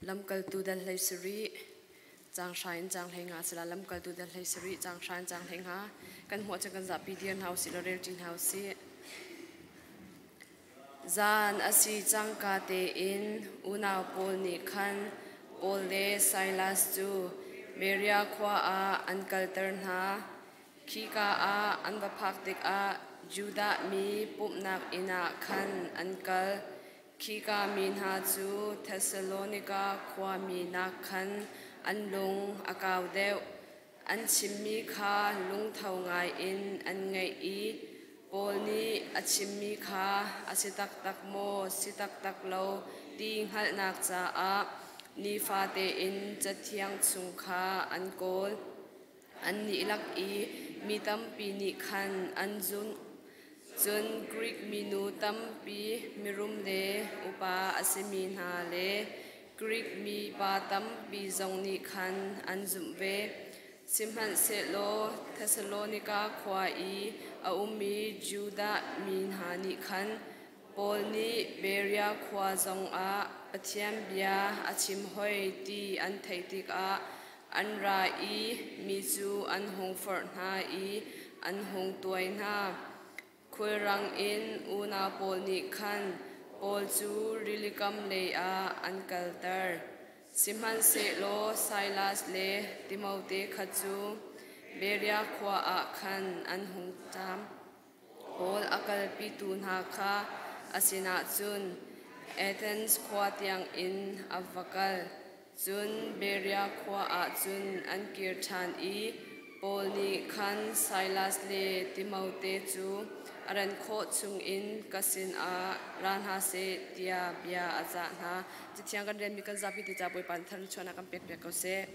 Lamkaltu dal 17, caang hra in caang 15 sila lamkaltu dal 17, caang hra in caang 15 kan hmuh ahcun kan zapi dir hna usih law rel ṭi hna usih. Zan a si cangka tein unau pawl nih khan Paul le Silas cu Berea khua ah an kalter hna. Khika ah an va phak tikah Judah mi pumhnak inn ah khan an kal. Khika mi hna cu Thesalonika khuami nakkhan an lung a kau deuh. An chimmi kha lungtho ngaiin an ngaih i Paul nih a chimmi kha a si taktak maw, si taktak lo ti hngalhnak caah nifate in Cathiang chung kha an kawl. Annih lak i mi tampi nih khan an zumh. Cun Grik minu tampi mirum le upa a simi hna le Grik mipa tampi zong nih khan an zumh ve. Sihmanhsehlaw Thesalonika khua i a ummi Judah mi hna nih khan Paul nih Berea khua zongah Pathian bia a chim hoi ti an theih tikah an ra i mi cu an hung forh hna i an hung tuai hna. Khulrang in unau pawl nih khan Paul cu rilikam leiah an kalter. Sihmanhsehlaw Silas le Timote kha cu Berea khua ah khan an hung ṭam. Paul a kalpitu hna kha a sinah cun Athens khua tiangin a va kal. Cun Berea khua ah cun an kir ṭhan i Paul nih khan Silas le Timote cu a ran khawh chungin ka sinah ra hna seh tiah bia a cah hna. Cathiang kan relmi kan zapi te ca Bawipa nih thar chuahnak kan pekpiak ko seh.